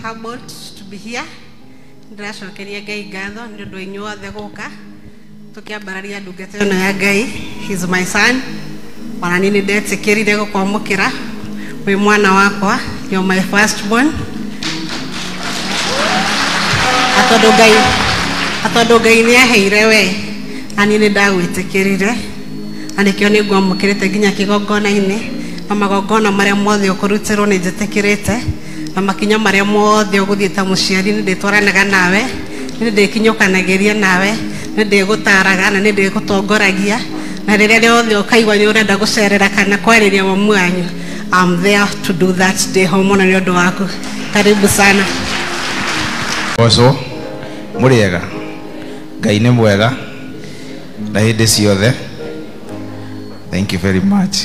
humbled to be here. Ndĩracokeria Ngai ngatho nĩ ũndũ wa inyuothe gũka tũkĩambararia ndungata ĩno ya Ngai. He's my son. Ona niĩ nĩ ndetĩkĩrire gũkwamũkĩra wĩ mwana wakwa. You're my first born. Atondũ Ngai nĩ aheire we na niĩ nĩ ndagwĩtĩkĩrire na nĩkĩo nĩ ngwamũkĩrĩte nginya kĩgongona-inĩ na magongona marĩa mothe ũkũrutĩrwo nĩ njĩtĩkĩrĩte na makinya marĩa mothe ũgũthiĩ ta mũciari nĩ ndĩtwaranaga nawe, nĩ ndĩkinyũkanagĩria nawe, nĩ ndĩgũtaraga na nĩ ndĩgũtongoragia na rĩrĩa rĩothe ũkaigua nĩ ũrenda gũcerera kana kwarĩria mamu wanyu, I'm there to do that day home mũno nĩ ũndũ waku. Karibu sana. Oco mũrĩega, Ngai nĩ mwega na hĩndĩ ciothe. Thank you very much.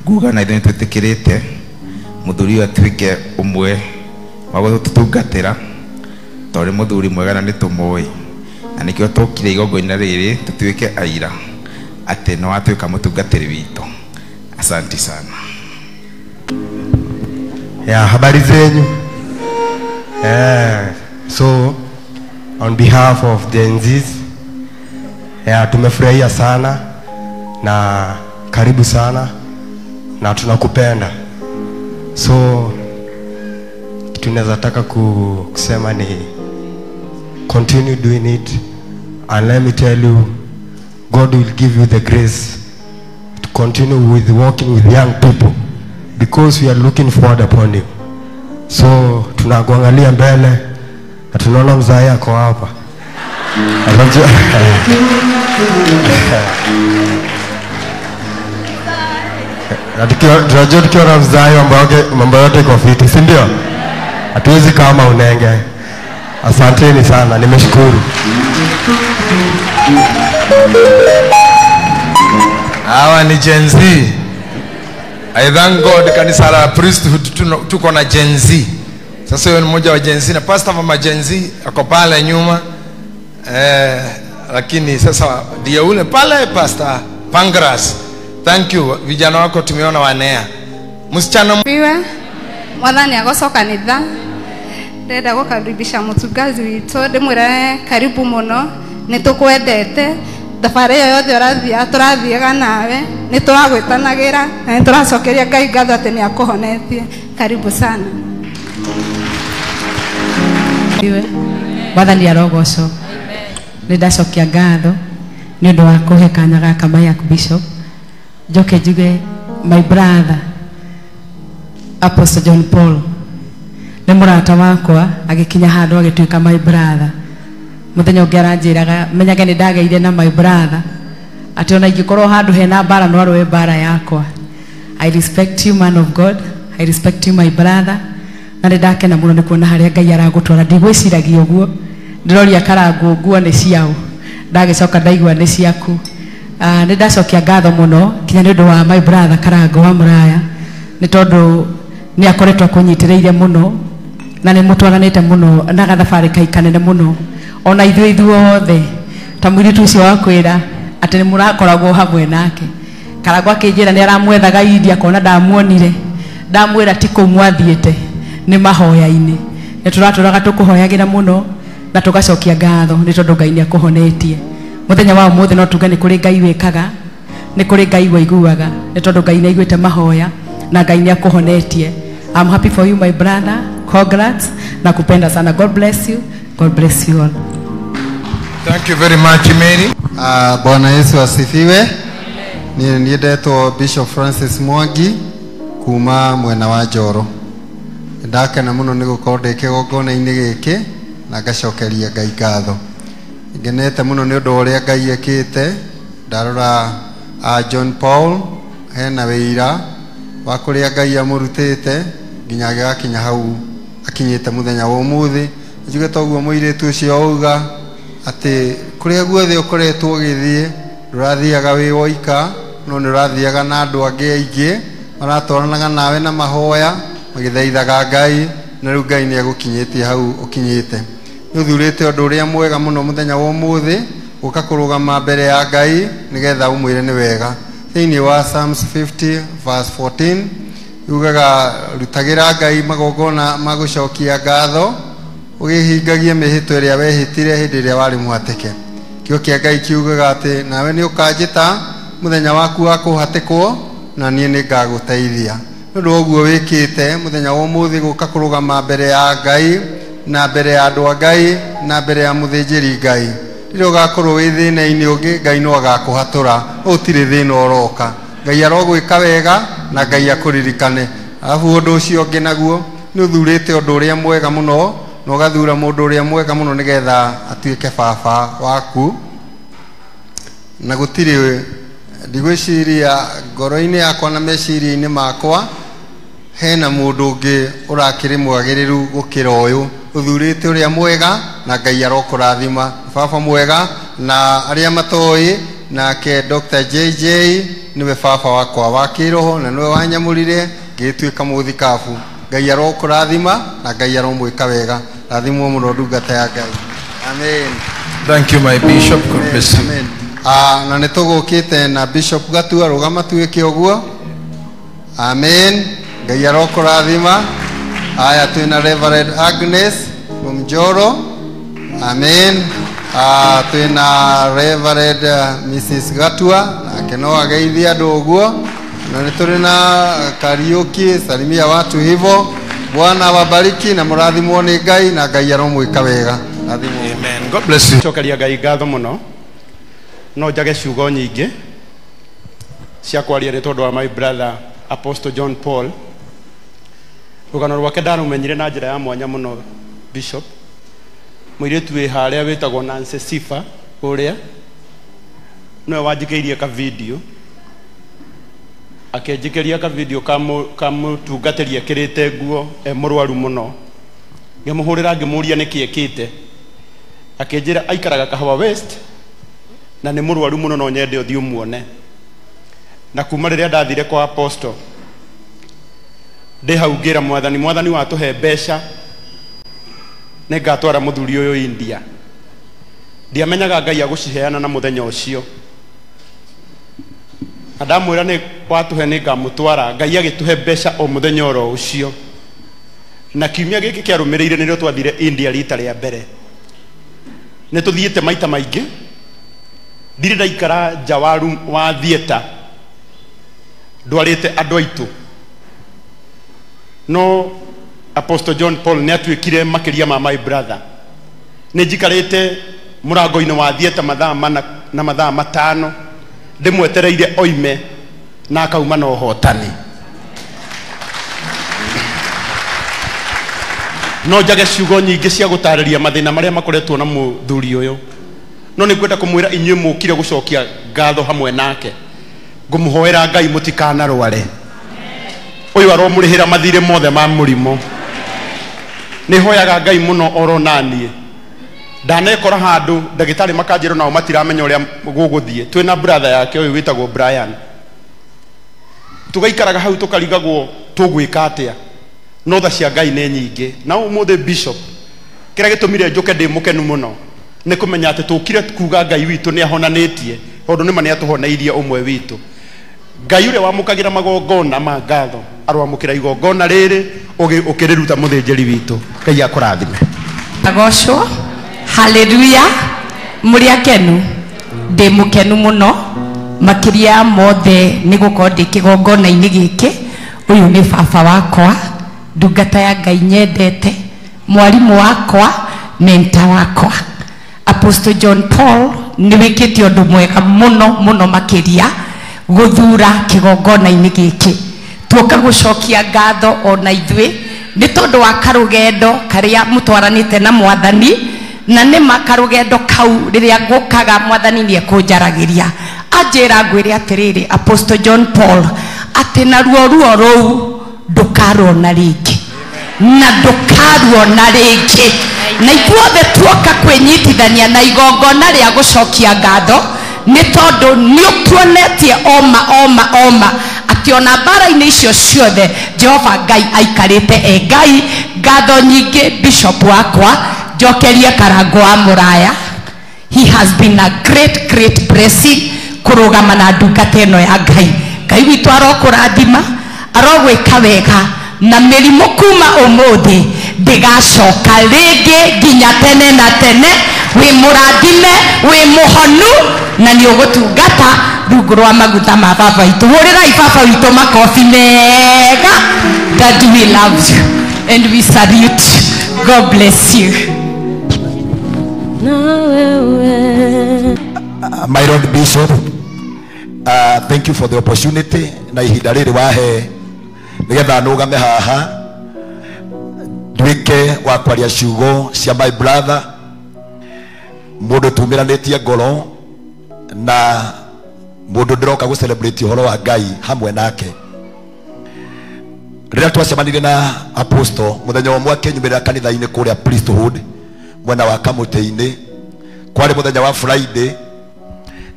Nguga na ithuĩ nĩtwĩtĩkĩrĩte mũthuri ũyũ atuĩke ũmwe wa gũtũtungatĩra tondũ nĩ mũthuri mwega na nĩtũmũĩ, na nĩkĩo tũkire igongona rĩrĩ tũtuĩke aira atĩ nĩ watuĩka mũtungatĩri witũ. Asante sana. Ya, habari zenyu. So on behalf of Gen Zs, yeah, tumefurahia sana na karibu sana na tunakupenda. So kitu naweza taka kusema ni continue doing it, and let me tell you, God will give you the grace to continue with working with young people because we are looking forward upon you. So tunakuangalia mbele na tunaona mzee ako hapa. Na tunajua tukiona mzee mambo yote iko fiti, si ndio? Hatuwezi kama unenge. Asanteni sana, nimeshukuru. Hawa ni Gen Z. I thank God kanisa la priesthood tuko na Gen Z. Sasa huyo ni mmoja wa Gen Z na pastor mama Gen Z ako pale nyuma. Lakini sasa ndiye ule pale Pastor Pangras. Thank you vijana wako tumeona wanea. Msichana biwe mwathani agoco kanitha ndenda gukaribisha mutungazi witu ndimwire karibu muno nitukwendete thabarĩ ĩyo yothe ũrathiĩ tũrathiaga nawe nĩ tũragwĩtanagĩra na nĩ tũracokeria Ngai ngatho atĩ nĩ akũhonetie. Karibu sana. Mwathani arogocwo. Nĩ ndacokia ngatho nĩ ũndũ wa kũhe kanya gaka my Archbishop. Njoke njuge my brother Apostle John Paul nĩ mũrata wakwa agĩkinya handũ agĩtuĩka my brother. Mũthenya ũngĩ aranjĩraga menyage nĩ ndageire na my brother atĩ ona ingĩkorwo handũ hena mbara no arũe mbara yakwa. I respect you man of God, I respect you my brother, na nĩ ndakena mũno nĩ kuona harĩa Ngai aragũtwara. Ndigwĩciragia ũguo, ndĩroria karangũ nguo nĩ ciao, ndagĩcoka ndaigua nĩ ciaku. Nĩ ndacokia ngatho mũno kinya nĩ ũndũ wa my brother Karangũ wa Mũraya nĩ tondũ nĩ akoretwo akũnyitĩrĩire mũno na nĩ mũtwaranĩte mũno na gathabarĩ kai kanene mũno ona ithuĩ ithuothe ta mũirĩtu ũcio wa kwĩra atĩ nĩ mũrakoragwo hamwe nake. Karangũ akĩnjĩra nĩ aramwethaga India akona ndamuonire, ndamwĩra ti kũu mwathiĩte nĩ mahoya-inĩ. Nĩ tũratũraga tũkũhoyagĩra mũno na tũgacokia ngatho nĩ tondũ Ngai nĩ akũhonetie. Mũthenya wa ũmũthĩ no tuge nĩ kũrĩ Ngai wĩkaga, nĩ kũrĩ Ngai waiguaga, nĩ tondũ Ngai nĩ aiguĩte mahoya na Ngai nĩ akũhonetie. I'm happy for you my brother. Congrats. Nakupenda sana. God bless you. God bless you all. Thank you very much Mary. Bwana Yesu asifiwe. Ni ndetwo Bishop Francis Mwangi kuma mwena wa Njoro. Ndakena muno ni gukorwo ndi kigongona-inĩ gĩkĩ na ngacokeria Ngai ngatho. Ngenete muno ni undu uria Ngai ekite. Ndarora John Paul hena wĩira wa kuria Ngai amurutite nginya agĩgakinya hau akinyite muthenya wa umuthi. Njuge toguo mũirĩtu ũcio auga atĩ kũrĩa guothe ũkoretwo ũgĩthiĩ ndũrathiaga wĩ woika, no nĩ ũrathiaga na andũ angĩ aingĩ maratwaranaga nawe na mahoya magĩthaithaga Ngai, na rĩu Ngai nĩ egũkinyĩtie hau ũkinyĩte. Nĩ ũthurĩte ũndũ ũrĩa mwega mũno mũthenya wa ũmũthĩ gũka kũrũgama mbere ya Ngai nĩgetha ũmwĩre nĩ wega. Thĩinĩ wa Psalms 50 verse 14 Yugaga rutagĩra Ngai magongona ma gũcokia ngatho, ũgĩhingagie mĩhĩtwa ĩrĩa wehĩtire hĩndĩ ĩrĩa warĩ mũhatĩke. Kiugo kĩa Ngai kiugaga atĩ nawe nĩ ũkanjĩta mũthenya waku wa kũhatĩkwo, na niĩ nĩ ngagũteithia. Nĩ ũndũ wa ũguo wĩkĩte mũthenya wa ũmũthĩ gũka kũrũgama mbere ya Ngai na mbere ya andũ a Ngai na mbere ya mũthĩnjĩri Ngai. Rĩrĩa ũgakorwo wĩ thĩna-inĩ ũngĩ, Ngai no agakũhatũra, ũtirĩ thĩna ũroka. Ngai arogwĩka wega na Ngai akũririkane. Arabu ũndũ ũcio ũngĩ naguo nĩ ũthurĩte ũndũ ũrĩa mwega mũno, na ũgathura mũndũ ũrĩa mwega mũno nĩgetha atuĩke baba waku. Na gũtirĩ ndigwĩciria ngoro-inĩ yakwa na meciria-inĩ makwa hena mũndũ ũngĩ ũrakĩrĩ mwagĩrĩru gũkĩra ũyũ. Ũthurĩte ũrĩa mwega na Ngai arokũrathima. Baba mwega na arĩa matoĩ, nake Dr. JJ nĩwe baba wakwa wa kĩroho na nĩwe wanyamũrire ngĩtuĩka mũthikabu. Ngai arokũrathima na Ngai aromwĩka wega. Rathimwo mũno ndungata ya Ngai. Amen. Thank you, my bishop. God bless you. Amen. Na nĩ tũgũkĩte na Bishop Gatua, rũgama tuĩke ũguo. Amen. Ngai arokũrathima. Aya twĩna Reverend Agnes from Njoro. Amen. Twĩna Reverend Mrs. Gatua, nake no ageithie andũ ũguo. Na nĩ tũrĩ na Kariuki, salimia watu hivo. Bwana awabariki na mũrathimwo nĩ Ngai na Ngai aromwĩka wega. Rathimwo. Amen. God bless you. Cokeria Ngai ngatho mũno. No njage ciugo nyingĩ cia kwaria nĩ tondũ wa my brother Apostle John Paul. Rũgano rwake ndarũmenyire na njĩra ya mwanya mũno, Bishop. Mũirĩtu wĩ harĩa wĩtagwo Nancy Sifa ũrĩa nĩwe wanjikĩirie ka video, akĩnjikĩria ka video ka mũtungatĩri ekĩrĩte nguo e mũrwaru mũno. Ngĩmũhũrĩra ngĩmũria nĩkĩ ekĩte, akĩnjĩra aikaraga Kahawa West na nĩ mũrwaru mũno, no nyende ũthiĩ ũmuone. Na kuma rĩrĩa ndathire kwa Apostle ndĩ hau ngĩra Mwathani, Mwathani watũhe mbeca nĩngatwara mũthuri ũyũ India. Ndiamenyaga Ngai agũciheana na mũthenya ũcio, na ndamwĩra nĩ watũhe nĩngamũtwara. Ngai agĩtũhe mbeca o mũthenya oro ũcio, na kiumia gĩkĩ kĩarũmĩrĩire nĩrĩo twathire India rita rĩa mbere. Nĩ tũthiĩte maita maingĩ, ndirĩ ndaikara nja wa room, wa theatre ndwarĩte andũ aitũ, no Apostle John Paul nĩ atuĩkire makĩria ma my brother. Nĩ njikarĩte mũrango-inĩ wa theatre mathaa 4 na mathaa 5 ndĩmwetereire oime na akauma na ũhotani. No njage ciugo nyingĩ cia gũtarĩria mathĩna marĩa makoretwo na mũthuri ũyũ, no nĩ ngwenda kũmwĩra inyuĩ mũkire gũcokia ngatho hamwe nake. Ngũmũhoera Ngai mũtikanarware. Ũyũ aromũrĩhĩra mathirĩ mothe ma mũrimũ. Nĩ hoyaga Ngai mũno oro naniĩ. Ndanekora handũ ndagĩtarĩ makanjĩra nao matiramenya ũrĩa gũgũthiĩ. Twĩna brother yake ũyũ wĩtagwo Brian, tũgaikaraga hau tũkarigagwo tũgwĩka atĩa, no tha cia Ngai nĩ nyingĩ. Na ũmũthĩ Bishop, kĩrĩa gĩtũmire njũke ndĩ mũkenu mũno nĩ kũmenya atĩ tũkire kuga Ngai witũ nĩ ahonanĩtie, tondũ nĩma nĩ atũhoneirie ũmwe witũ. Ngai ũrĩa wamũkagĩra magongona ma ngatho arwamũkĩra igongona rĩrĩ ũkĩrĩruta mũthĩnjĩri witũ. Ngai akũrathime. Agocwo. Haleluya. Mũrĩ akenu? Ndĩ mũkenu mũno makĩria mothe nĩ gũkorwo ndĩ kĩgongona-inĩ gĩkĩ. Ũyũ nĩ baba wakwa, ndungata ya Ngai nyendete, mwarimũ wakwa, mentor wakwa. Apostle John Paul nĩ wĩkĩte ũndũ mwega mũno mũno makĩria gũthura kĩgongona-inĩ gĩkĩ. Tuoka gũcokia ngatho ona ithuĩ nĩ tondũ wa karũgendo karĩa mũtwaranĩte na Mwathani, na nĩ ma karũgendo kau rĩrĩa ngũkaga Mwathani nĩ ekũnjaragĩria. Anjĩra ngwĩre atĩrĩrĩ, Apostle John Paul, atĩ naruo ruo rũu ndũkaruona rĩngĩ, na ndũkaruona rĩngĩ. Na ithuothe tuoka kwĩnyitithania na igongona rĩa gũcokia ngatho nĩ tondũ nĩ ũtuonetie oma oma oma atĩ ona mbara-inĩ icio ciothe Jehova Ngai aikarĩte e Ngai. Ngatho nyingĩ Bishop wakwa, njokerie Karango wa Mũraya. He has been a great great blessing kũrũgama na ndungata ĩno ya Ngai. Ngai witũ arokũrathima, Arogwĩka wega na mĩrimũ kuma ũmũthĩ ndĩgacoka rĩngĩ nginya tene na tene. Wĩ mũrathime, wĩ mũhonu na nĩ ũgũtungata rungu rwa maguta ma baba witũ. Hũrĩrai baba witũ makobi mega. Daddy, we love you and we salute you. God bless you. My Lord Bishop, thank you for the opportunity na ihinda rĩrĩ wahe nigetha nũgame haha nduĩke wa kwaria ciugo cia my brother, mũndũ tumĩranĩtie ngoro na mũndũ ndĩroka gũ celebrate ũhoro wa Ngai hamwe nake. Rĩrĩa twacemanirie na apostle mũthenya ũmwe akĩnyumĩrĩra kanitha-inĩ kũrĩa priesthood mwena wa Kamũtĩ-inĩ, kwarĩ mũthenya wa Friday.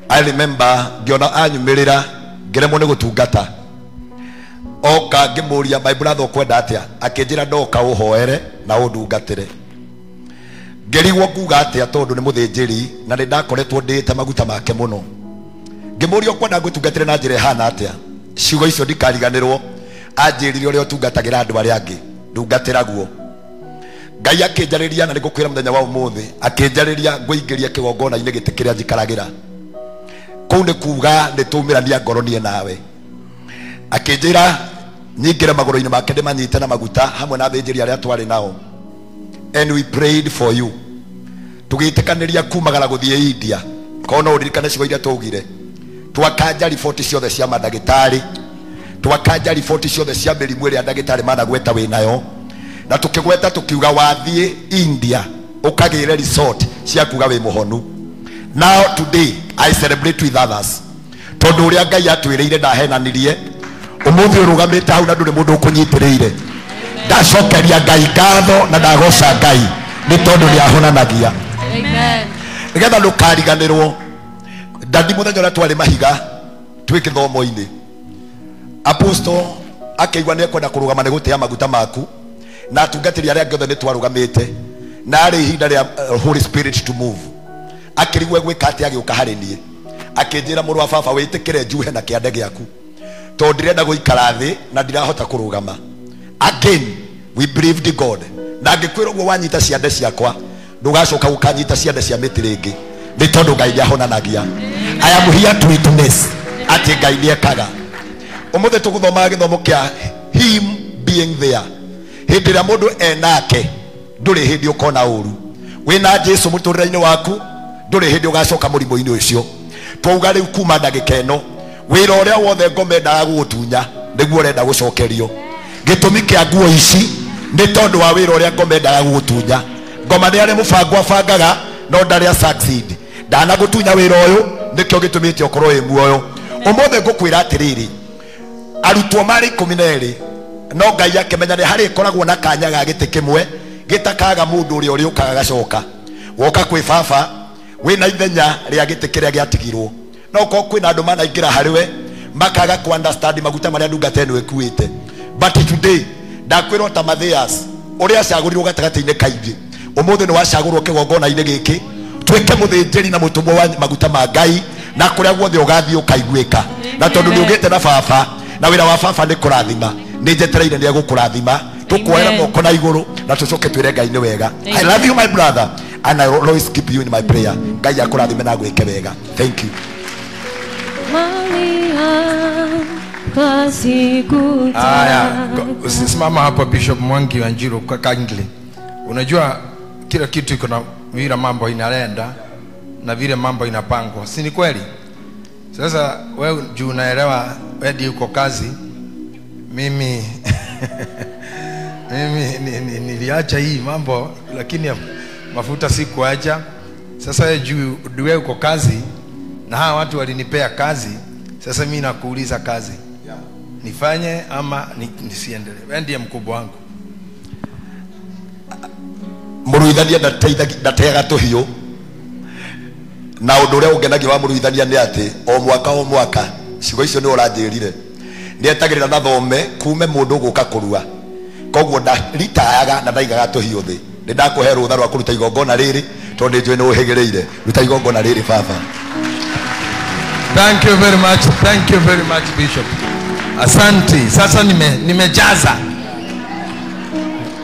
I remember ngĩona anyumĩrĩra ngĩremwo nĩ gũtungata. Oka ngĩmũria, my brother ũkwenda atĩa? Akĩnjĩra ndoka ũhoere na ũndungatĩre. Ngĩrigwo nguga atĩa tondũ nĩ mũthĩnjĩri na nĩ ndakoretwo ndĩĩte maguta make mũno. Ngĩmũria ũkwenda ngũtungatĩre na njĩra ĩhana atĩa? Ciugo icio ndikariganĩrwo. Anjĩrire ũrĩa ũtungatagĩra andũ arĩa angĩ, ndungatĩra guo. Ngai akĩnjarĩria na nĩngũkwĩra mũthenya wa ũmũthĩ, akĩnjarĩria ngũingĩria kĩgongona-inĩ gĩtĩ kĩrĩa njikaragĩra. Kũu nĩ kuga nĩ tũmĩrania ngoro niĩ nawe. Akĩnjĩra nyingĩre magũrũ-inĩ make ndĩmanyite na maguta hamwe na athĩnjĩri arĩa twarĩ nao. And we prayed for you. Tũgĩtĩkanĩria kumagara gũthiĩ India. Korwo no ũririkane ciugo iria twaugire. Twakanja riboti ciothe cia mandagĩtarĩ, twakanja riboti ciothe cia mĩrimũ ĩrĩa ndagĩtarĩ managweta wĩnayo, na tũkĩgweta tũkiuga wathiĩ India ũkagĩre resort cia kuga wĩ mũhonu. Now today I celebrate with others tondũ ũrĩa Ngai atwĩrĩire ndahenanirie. Ũmũthĩ ũrũgamĩte hau na ndũrĩ mũndũ ũkũnyitĩrĩire. Ndacokeria Ngai ngatho na ndagoca Ngai nĩ tondũ nĩ ahonanagia. Nĩgetha ndũkariganĩrwo, ndandi mũthenya ũrĩa twarĩ mahiga twĩ gĩthomo-inĩ, apostle akĩigua nĩ ekwenda kũrũgama nĩ gũtĩa maguta maku na atungatĩri arĩa angĩ othe nĩ twarũgamĩte, na arĩ ihinda rĩa Holy Spirit to move. Akĩrigwo gwĩka atĩa, agĩũka harĩ niĩ akĩnjĩra, mũrũ wa baba wĩtĩkĩre njuhe na kĩande gĩaku tondũ ndĩrenda gũikara thĩ na ndirahota kũrũgama. Again we believed God. Na ngĩkwĩra ũguo wanyita ciande ciakwa ndũgacoka gũkanyita ciande cia mĩtĩ rĩngĩ nĩ tondũ Ngai nĩahonanagia. I am here to witness atĩ Ngai nĩekaga. Ũmũthĩ tũgũthomaga gĩthomo kĩa him being there. Hĩndĩ ĩrĩa mũndũ enake ndũrĩ hĩndĩ ũkona ũru. Wĩna Jesu mũtũrĩre-inĩ waku ndũrĩ hĩndĩ ũgacoka mũrimũ-inĩ ũcio. Twauga rĩu kuma ndagĩka ĩno wĩra ũrĩa wothe ngoma endaga gũgũtunya nĩguo ũrenda gũcokerio. Gĩtũmi kĩa nguo ici nĩ tondũ wa wĩra ũrĩa ngoma endaga gũgũtunya. Ngoma nĩ arĩ mũbango abangaga no ndarĩ a succeed. Ndanagũtunya wĩra ũyũ nĩkĩo gĩtũmĩte ũkorwo wĩ muoyo. Ũmũthĩ ngũkwĩra atĩrĩrĩ, arutwo marĩ 12 no Ngai akĩmenya nĩ harĩ ĩkoragwo na kanya ga gĩtĩ kĩmwe gĩtakaga mũndũ ũrĩa ũrĩũkaga gacoka. Woka kwĩ baba wĩna ithenya rĩa gĩtĩ kĩrĩa gĩatigirwo. No ũkorwo kwĩna andũ manaingĩra harĩ we makaga ku understand maguta marĩa ndungata ĩno ĩkuĩte. But today ndakwĩrwo ta Mathias ũrĩa acagũrirwo gatagatĩ-inĩ kaingĩ, ũmũthĩ nĩ wacagũrwo kĩgongona-inĩ gĩkĩ tuĩke mũthĩnjĩri na mũtũmwo wa maguta ma Ngai, na kũrĩa guothe ũgathiĩ ũkaiguĩka. Na tondũ nĩ ũgĩte na baba na wĩra wa baba nĩ kũrathima, nĩ njetereire nĩ egũkũrathima. Tũkuoera moko na igũrũ na tũcoke twĩre Ngai nĩ wega. I love you my brother and I will always keep you in my prayer. Ngai akũrathime na agwĩke wega. Thank you. Aya, simama hapa Bishop Mwangi Wanjiru kwa kindly. Unajua kila kitu iko na vile mambo inalenda na vile mambo inapangwa. Si ni kweli? Sasa wewe juu unaelewa, wewe ndiye uko kazi. Mimi mimi niliacha hii mambo lakini mafuta sikuacha. Sasa wewe juu wewe uko kazi na hawa watu walinipea kazi. Sasa mimi nakuuliza kazi. Nifanye ama nisiendelee? Wewe ndiye mkubwa wangu. Mũruithania ndateaga tũhiũ. Na ũndũ ũrĩa ũngenagia wa mũruithania nĩ atĩ o mwaka o mwaka ciugo icio nĩ ũranjĩrire nĩ etagĩrĩra na thome kume mũndũ gũka kũrua. Koguo ndaritayaga na ndaigaga tũhiũ thĩ. Nĩ ndakũhe rũtha rwa kũruta igongona rĩrĩ tondũ nĩ njũĩ nĩ ũhĩgĩrĩire. Ruta igongona rĩrĩ baba. Thank you very much. Thank you very much, Bishop. Asante. Sasa nimejaza.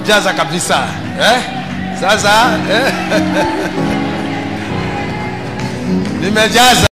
Jaza kabisa. Eh? Sasa nimejaza.